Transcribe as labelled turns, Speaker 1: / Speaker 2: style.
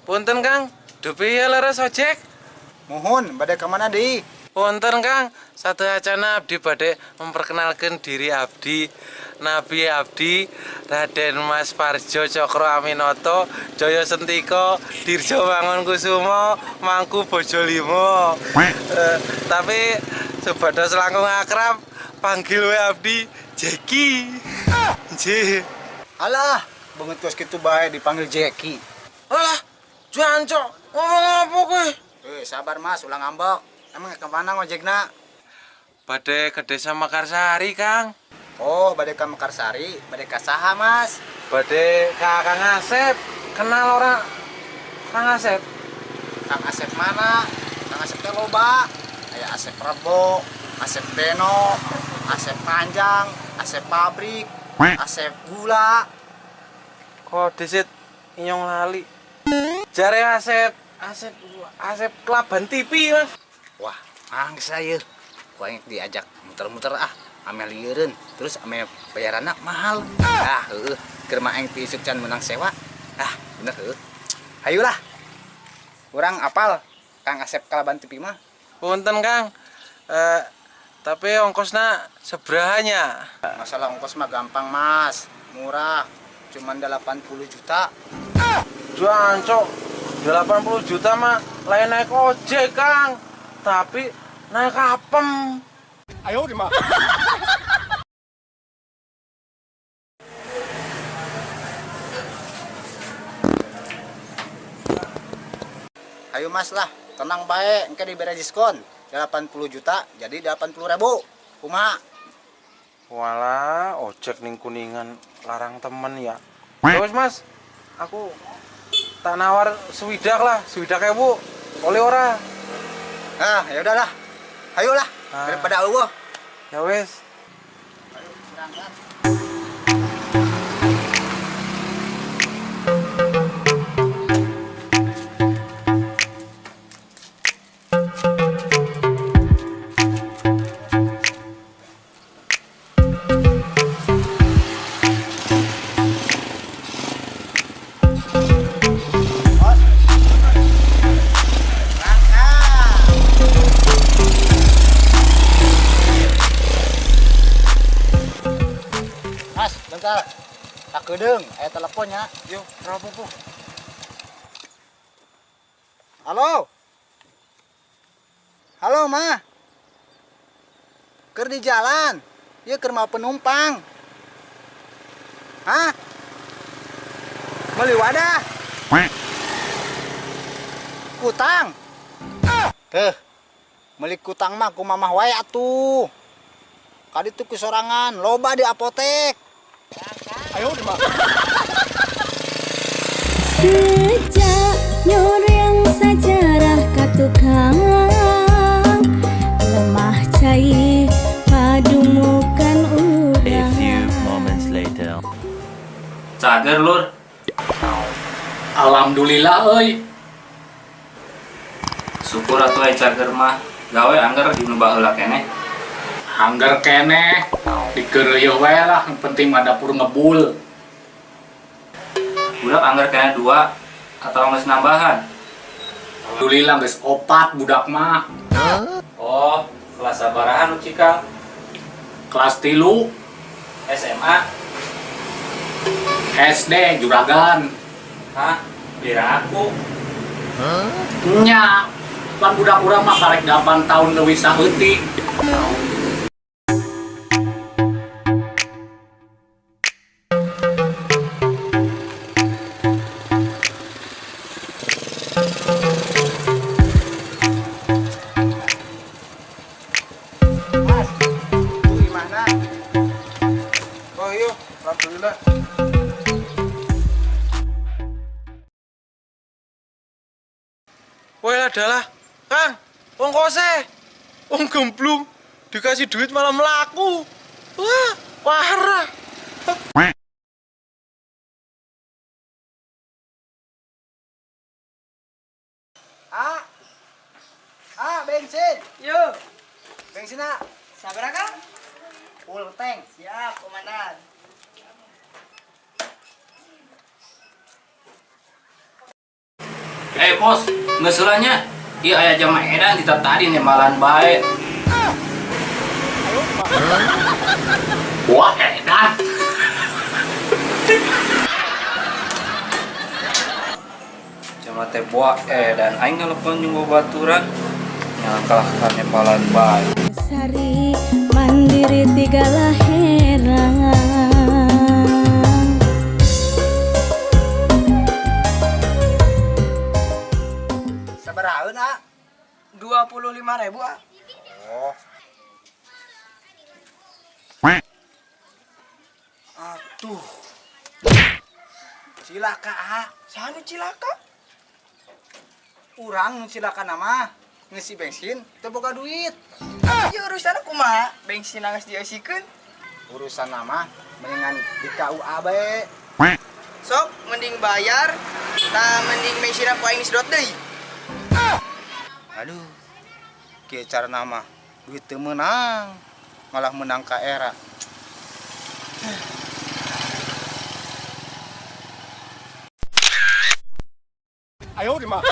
Speaker 1: Punten Kang, dupi ya leres ojek.
Speaker 2: Mohon, bade ka mana deui?
Speaker 1: Punten Kang, satu acana abdi bade memperkenalkan diri abdi. Nabi abdi Raden Mas Parjo Cokro Aminoto Joyo Sentiko Dirjo Mangunkusumo Mangku Bojo Limo. Tapi supados langkung akrab panggil we abdi Jeki. Nggih.
Speaker 2: Alah, banget kos kitu bae dipanggil Jeki.
Speaker 1: Alah, jancok, ngomong apa kowe?
Speaker 2: Sabar Mas, ulah ngambek. Emang ke mana ngojekna?
Speaker 1: Bade ke Desa Mekarsari, Kang.
Speaker 2: Oh, bade ka Mekarsari, bade ka saha, Mas?
Speaker 1: Bade ka Kang Asep. Kenal ora Kang Asep?
Speaker 2: Kang Asep mana? Kang Asep teh loba. Aya Asep Rebo, Asep Beno, Asep Panjang, Asep Pabrik, Asep Gula.
Speaker 1: Kok disit inyong lali. Jare Asep, Asep, Asep Kelaban TV, Mas.
Speaker 2: Wah, mangsa ieu. Ku aing diajak muter-muter ah, ame lieureun, terus ame bayaranna mahal. Ah, heueuh, keur mah aing ti isuk can meunang sewa. Ah, bener heueuh. Hayulah. Urang apal Kang Asep Kalaban TV mah.
Speaker 1: Punten, Kang. Tapi ongkosna seberahanya?
Speaker 2: Masalah ongkos mah gampang, Mas. Murah. Cuman 80 juta.
Speaker 1: Jancok, 80 juta mah lain naik ojek, Kang. Tapi naik apem.
Speaker 2: Ayo di mah. Ayo Mas lah, tenang bae, engke dibere diskon. 80 juta jadi 80.000. Kumaha?
Speaker 1: Walah, ojek ning Kuningan larang temen ya. Terus Mas, aku tak nawar swidak lah, swidak ewu. Oleh ora?
Speaker 2: Ah, ya udahlah. Ayolah, daripada eueuh.
Speaker 1: Ya wes.
Speaker 2: Ayo berangkat. Mas, bentar. Tak kedeung, aya teleponnya.
Speaker 1: Yo, rapopo.
Speaker 2: Halo. Halo, Ma. Keur di jalan. Ieu keur mau penumpang. Hah? Meuli wadah. Kutang. Heh. Meuli kutang mah ku mamah wae atuh. Kaditu ku sorangan, loba di apotek. Ayo di mah.
Speaker 3: Sejak nyuriang sajarah ka tukang lemah cai padumukan
Speaker 4: A few
Speaker 3: urang.
Speaker 4: Moments later.
Speaker 5: Cager lur.
Speaker 6: Alhamdulillah euy.
Speaker 5: Syukur atuh aya cager mah. Gawe angger di nu baheula keneh.
Speaker 6: Angger keneh dikeureuyeun we lah, yang penting mah dapur ngebul.
Speaker 5: Budak angger keneh 2 atau geus nambahan?
Speaker 6: Alhamdulillah geus 4 budak mah.
Speaker 5: Oh, kelas sabaraha nu cikal?
Speaker 6: Kelas 3.
Speaker 5: SMA?
Speaker 6: SD juragan.
Speaker 5: Hah? Bira aku.
Speaker 6: Nya, pan budak urang mah karek 8 tahun leuwih saeutik.
Speaker 2: Mas, itu imahna.
Speaker 1: Oh iya, alhamdulillah. Wah adalah, Kang, wong kose, wong gemblung, dikasih duit malah melaku. Wah, parah.
Speaker 2: Ah, ah, bensin.
Speaker 7: Yo,
Speaker 2: Bensin, ah.
Speaker 7: Sabar Kang.
Speaker 2: Full tank.
Speaker 7: Siap, komandan.
Speaker 5: Eh bos, geus heula nya. Ieu aya jama edan kita tadi nembalan bae.
Speaker 6: Wah, edan.
Speaker 5: Jama teh boa edan aing nelpon jeung babaturan. Nyangkalah ka nembalan bae.
Speaker 3: Sari mandiri tiga laheran.
Speaker 2: Sabaraha ah?
Speaker 7: 25.000 ah.
Speaker 2: Oh. Atuh. Cilaka ah.
Speaker 7: Saha nu cilaka?
Speaker 2: Urang nu cilaka nama ngisi bensin teu boga duit.
Speaker 7: Ieu urusan kumaha? Bensin geus dieusikeun.
Speaker 2: Urusan nama mendingan di KUA bae.
Speaker 7: Sok mending bayar, tah mending bensinna ku aing disedot deui.
Speaker 2: Aduh. Kieu cara nama duit teu meunang malah menang ka era.
Speaker 8: 哎呦我的妈！